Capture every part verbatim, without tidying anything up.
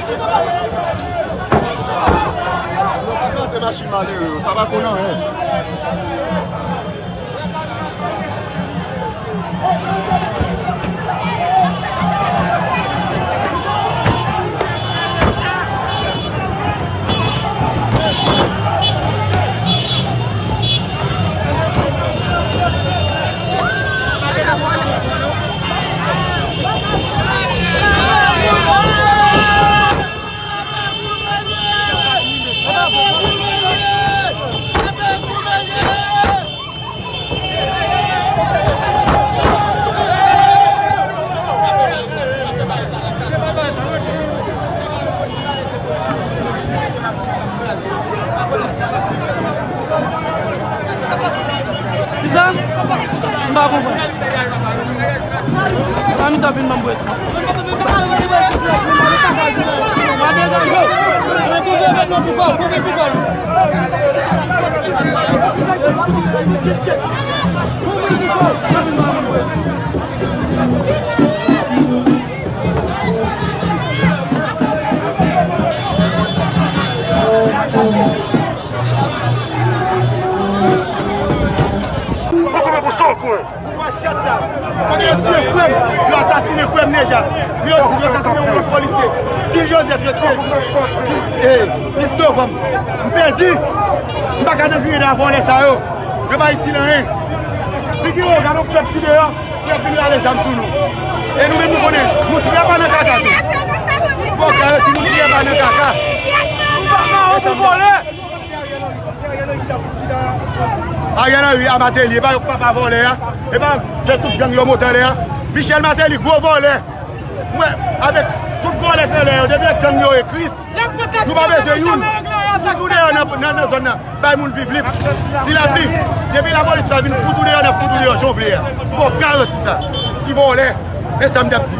Yo pa panse machin malere yo, sa pa konn anyen. Kisa? M pa konprann. Ann sa vin ban m bwè sa. Ou pa kòmanse chòk, wi. Pouvwa chat sa. Kote yo tiye frè m, yo asasinen frè m deja. Yo, yo asasinen yon lòt polisye. Stil Joseph, yo tiye dis, eh, dis novanm. M pèdi. M pa ka nan griyen nan vòlè sa yo. Yo pa itil anyen. Figi yo, gade yon pèp ki deyò. Yo vin rale zam sou nou. E nou menm nou konnen, nou trè pa nan kaka tou. Bon, ka yo di nou trè pa nan kaka. Ou pa ka wè pou vòlè. Ariel Henry a Martelly, e pa yo k papa vòlè a, e pa fè tout gang yo monte anlè a. Michel Martelly, gwo vòlè. Mwen, avèk tout vòlè k anlè yo, depi gang yo e Kris, nou pa bezwen youn. Fout ou deyò nan, nan, nan zòn nan, bay moun viv lib. Si l ap viv, depi lapolis pa vin fout ou deyò, n ap fout ou deyò, jan w vle a. Bon, garanti sa. Ti vòlè, e sa m t ap di.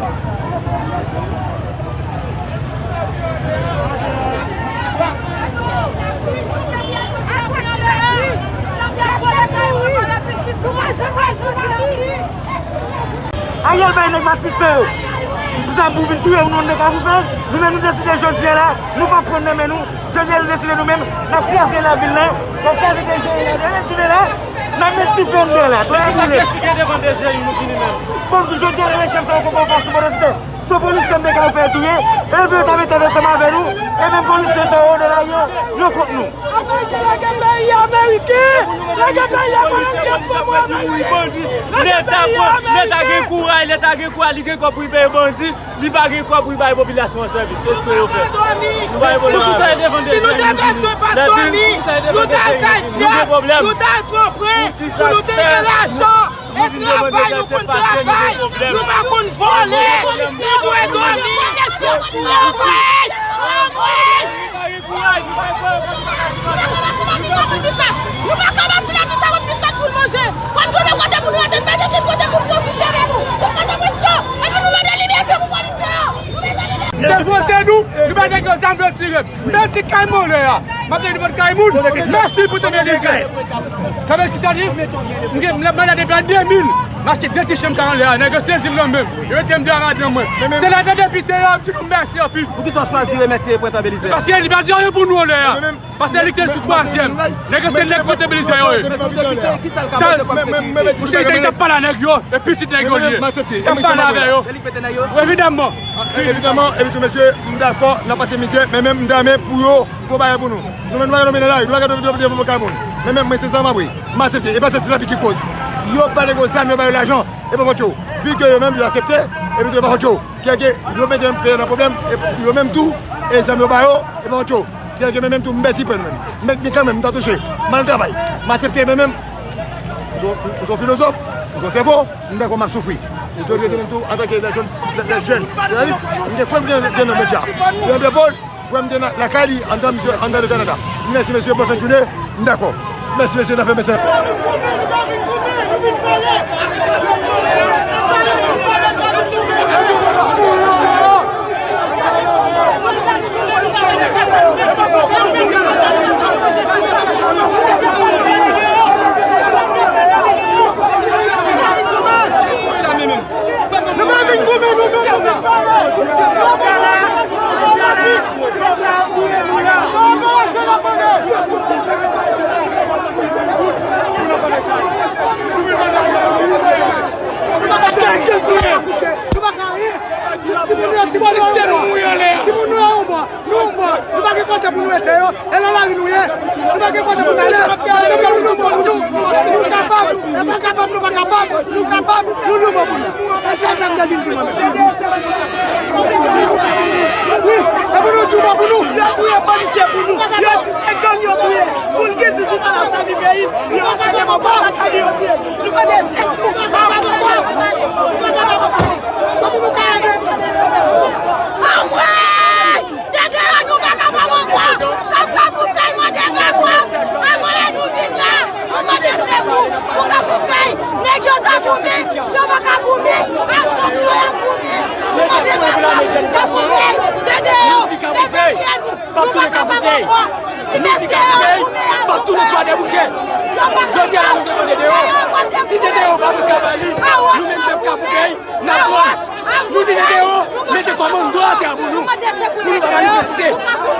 Ariel bay nèg Matisan yo zam pou vin touye nou, nèg a pou fè. Nou menm nou deside jodi a la, nou p ap pran nan men nou. Jodi a nou deside nou menm, n ap kraze lavil la, n ap kraze de je la, de je la, n ap met dife anndan la. Kisa ki eksplike devan de je nou vini menm? Bon, jodi a la, chèf sa yo konprann fason pou deside. Se polisye m te ka fè touye, epi yo ta mete ansanm avè nou, e menm polisye sa yo de la yo, yo kont nou. Ameriken lage peyi a, Ameriken lage peyi a, kolon ki ap pran mwen Ameriken. Lage peyi a, Ameriken. Leta gen kouraj, Leta gen kouraj, li gen kòb pou li peye bandi, li pa gen kòb pou li bay popilasyon an sèvis. Se espre yo fè. Nou pa gen pwoblèm avè yo. Si nou te bezwen pa dòmi, nou t al kay djab, nou t al pran prè pou nou te gen lajan. E travay, nou konn travay, nou pa konn vòlè, ni bwè dòmi. Nou pa ka bati lavi sa, bann pistach pou n manje. Fò n konnen kote pou nou rete, n pa gen kote pou n pwofite men nou. Pou pote presyon, epi nou mande libète pou polisye yo. Nou bezwen libète. Se volonte nou, nou pa gen gwo zam pou yo tire. Mèsi kay mwen lè a. M ap di devan kay moun. Mèsi pou te byen dezè. Sa vle di kisa di? M gen, m ap malad depi an de mil. M achte de ti chanm kay anlè a. Nèg yo sezi m nan men m. Yo mete m deyò madanm mwen. Se la de depite yo ap di nou mèsi anpil. Poukisa w chwazi remèsye Prentan Belize? Paske li pa di anyen pou nou anlè a. Paske li te sou twazyèm. Nèg yo se nèg Prentan Belize yo ye. Monchè, li te, li t ap pale a nèg yo. E pitit nèg yo li ye. Li t ap pale avè yo. Evidamman. Evidamman, epi tou mesye, m dakò, n ap pase mizè, men menm m dame pou yo fè yon bagay pou nou. Nou menm nou pa ka domine la, nou pa ka domine kay moun. Men menm mwen se sa m ap wi. M aksepte, e pa se ti lavi ki koz. Yo pa nèg yo zam, yo ba yo lajan, e pa fòt yo. Vi ke yo menm yo aksepte, epi tou e pa fòt yo. Kèlke yo mete peyi nan pwoblèm, e yo menm tou, e zam yo ba yo, e pa fòt yo. Kèlke men menm tou m pèdi pen mwen. M met mi kanmenm, m ta touche. M al travay. M aksepte men menm. M se yon filozòf, m se yon sèvo, m dakò m ap soufri. E tou rete menm tou antanke lè jèn, lè jèn jounalis, m gen frè m gen nan medya. Yon epòl, frè m te nan lakay li anndan misye anndan le Kanada. Mèsi mesye, bòn fen jounen, m dakò. Mèsi mesye, n ap fè mesaj. Nou pa vin goumen, nou menm, nou vin pale. Kote pou nou mete yo, e nan lari nou ye. Nou pa gen kote pou n ale. Nou loumo pou nou. Nou kapab, nou pa kapab, nou pa kapab, nou kapab, nou loumo pou nou. E se sa m te vin di mwen menm. Wi, e pou nou di mo pou nou. Yo touye polisye pou nou. Yo di se gang yo touye. Moun ki dizuit an ap sèvi peyi l. Yo pa gen mò pou lakay li yo touye. Nou pa de se. Anmwey! Tete yo, nou pa kapab ankò. Kap Kafoufèy mande papa. Anmwey, nou vin la. Nou mande sekou pou Kafoufèy. Nèg yo ta goumen, yo pa ka goumen. Aswè yo ap goumen. Nou mande papa. Kafoufèy, Tete yo, leve pye nou. Nou pa kapab ankò. Ti mesye yo ap goumen aswè. Jodi a la nou te mande Tete yo. Si Tete yo pa pou travay li, nou menm pèp Kafoufèy, n ap wòch. Nou vin deyò, mete kòmando atè a pou nou, pou nou pa manifeste.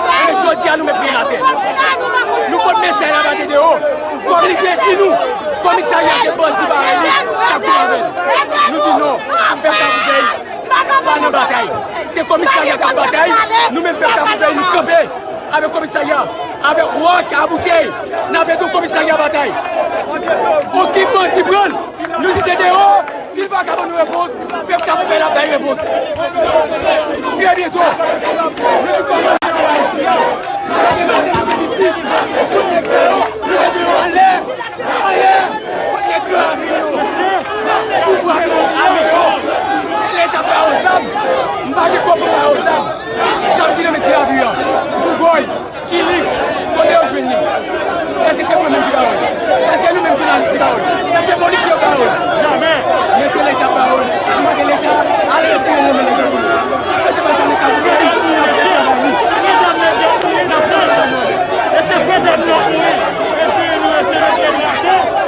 Men jodi a nou met pye n atè. Nou pot mesaj la ba Tete yo. Kòm li te di nou, komisarya se bandi pa li k ap viv avè l. Nou di non, pèp Kafoufèy pa nan batay. Se komisarya k ap batay, nou menm pèp Kafoufèy nou kanpe avèk komisarya, avèk wòch a boutèy, n ap ede komisarya batay. Okenn bandi pran l, nou di Tete yo, si l pa ka ban nou repons, pèp Kafoufèy la bay repons. Trè byento, nou di kòmandè yo ayisyen, nou di tout nèg sa yo, nou di yo anlè, anlè, kot nèg yo ame yo, pouvwa yo ame yo, lè y ap ba yo zam, m pa gen kòb pou m ba yo zam, zam ki nan men ti lavi a, bougòy. Ki li? Kote yo jwenn li? Èske se mwen menm ki ba yo l? Èske nou menm jounalis ki ba yo l? Èske polisye yo ba yo l? Jamè! Men se Leta ba yo l. Nou mande Leta al retire l nan men nèg yo. Sa se pa sa nou ka voye li. N ap travay li. N ap travay li. E se pwobab nou ap mouri. Eseye nou eseye nou pwobab.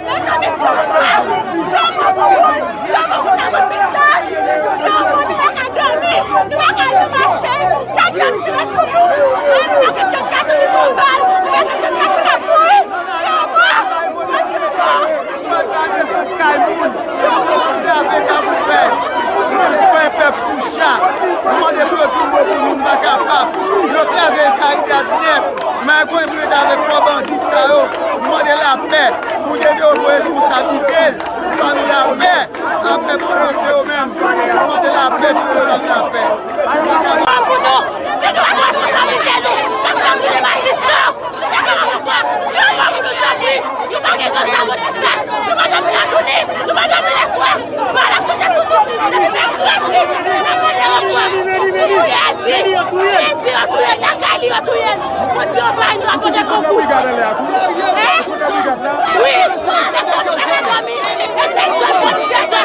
Mezanmi, Dyomo! Dyomo pou moun! Dyomo pou sa moun pistach! Dyomo, nou pa ka dòmi! Nou pa ka al nan mache! Tchadji ap tire sou nou! Nou pa ka tchad kase ki pran bal! Nou pa ka tchad kase k ap mouri! Dyomo! Dyomo! Pèp la desann kay moun. Pou n lave Kafoufèy. Nou menm sitwayen pèp Foucha. Nou mande pou yo di yon mo pou nou, nou pa kapab. Yo kraze Karidad nèt. Malgre pou yo te avèk kò bandi sa yo. Nou mande lapè. Pou Tete yo pran responsablite l. Pou ba nou lapè. Apre pou yo se yo menm. Nou mande lapè pou yo ba nou lapè. Bon pou nou. Si nou pa pran responsablite nou, n ap fè moun de mazisyon. Nou pa kapab ankò. Dyomo pou nou dòmi. Nou pa gen gwo sa moun pistach. Nou pa dòmi lajounen. Nou pa dòmi lèswa. Bal ap chante sou nou. Depi mèkredi, n ap mande ranfò. Fredi, fredi, yo touye l lakay li, yo touye l. Bondye yo bay nou, n ap mande konkou. Hein? Wi, frè e sè, nou pa ka dòmi. E nèg zòn polisye sa.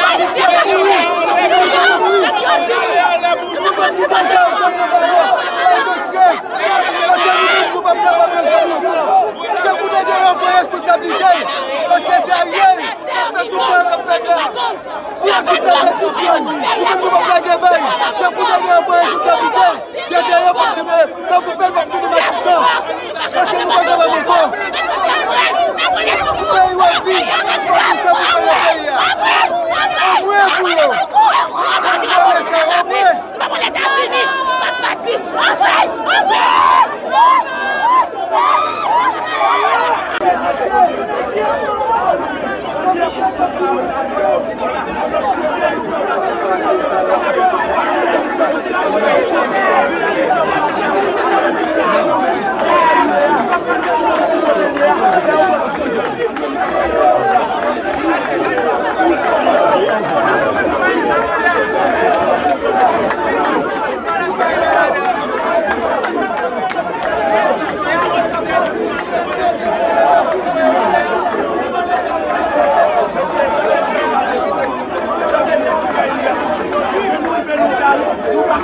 Polisye pa touye. Nèg yo di. Paske nou menm, nou p ap kapab nan zòn nou. Se pou nèg yo pran responsablite l. Paske se Ariel k ap fè tout sa yo k ap fèt la. Si yo tout ap fè tout sa, nou menm nou p ap lage bay. Se pou nèg yo pran responsablite l. Tete yo p ap tounen, tankou pèp p ap tounen Matisan. Paske nou pa kapab ankò. Peyi w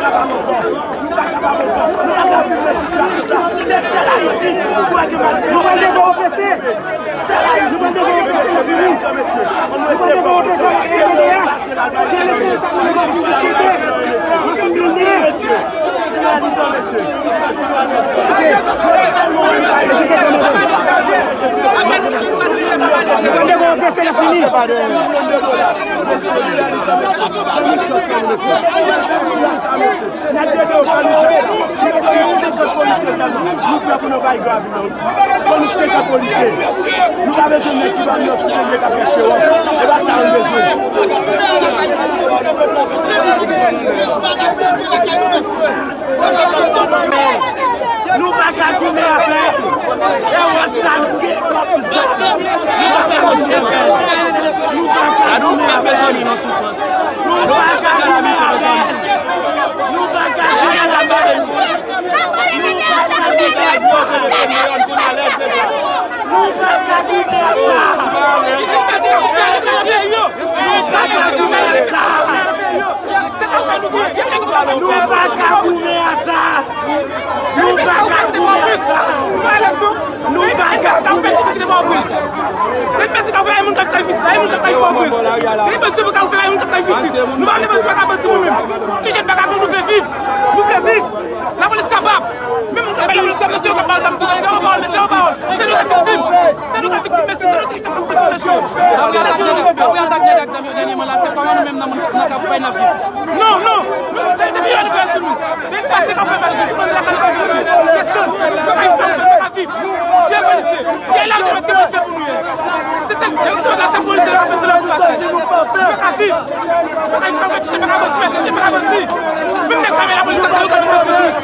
Nou pa kapab ankò. Nou pa kapab ankò. Nou pa ka viv nan sitiyasyon sa. Se sèl Ayiti pou wè gen mal. Nou pral devan O P C. Sèl Ayiti. Nou pral devan O P C, vini. Nou pral devan O P C, R T V H. Gen lese sa nou pase pou ankete. Ansanm nou ye. Nou pral devan O P C, lè fini. Nèg dede yo pa nou fè sa. Nou pran senkant polisye sèlman. Nou pran pou nou bay grav, non. Pran nou senkant polisye. Nou pa bezwen nèg ki pa nou ti nèg k ap fè show off. E pa sa nou bezwen. Nou pa ka goumen avè l. E wè sa nou gen kòb zam. Nou pa ka goumen avè l. Nou pa ka goumen avè l. Nou pa ka goumen avè l. Nou pa ka goumen avè l. Nou pa ka goumen avè l. Nou pa ka goumen avè l. Nou pa ka goumen avè l. Nou pa ka goumen a sa. Nou pa ka goumen a sa. Nou pa ka goumen a sa. Depi pase ka fè moun k ap kay visi la, moun k ap kay pòpris. Depi pase pou ka fè moun k ap kay visi. Nou pa vle bandi, pa ka bandi nou menm. Ti jèn pa ka goumen, nou vle viv. Nou vle viv. Lapolis kapab. Men moun k ap bay lapolis sa, mesye yo k ap ba zam tou, mesye yo pawòl, mesye yo pawòl. Se nou k ap viktim. Se nou k ap viktim, mesye, se nou ki chak ap viktim, mesye. Sa di nou. Apre atak nèg ak zam yo dènyèman la, se pa nou menm nan moun nan k ap bay n ap viv. Non, non. Nou, depi yo nou fè sou nou. Depi pase k ap fè sou nou, tout moun lakay nou fè sou nou. Desann. Ay, nou fè pa viv. Misye polisye. Yè la, yo mete polisye pou nou ye. Se sèl, yo te la, se polisye la, se la pou la. Nou pa ka viv. Nou pa ka viv, nou pa ka viv, nou pa ka viv, nou pa ka viv. Menm nèg k ap la polis, sa se yo k ap polis, polis.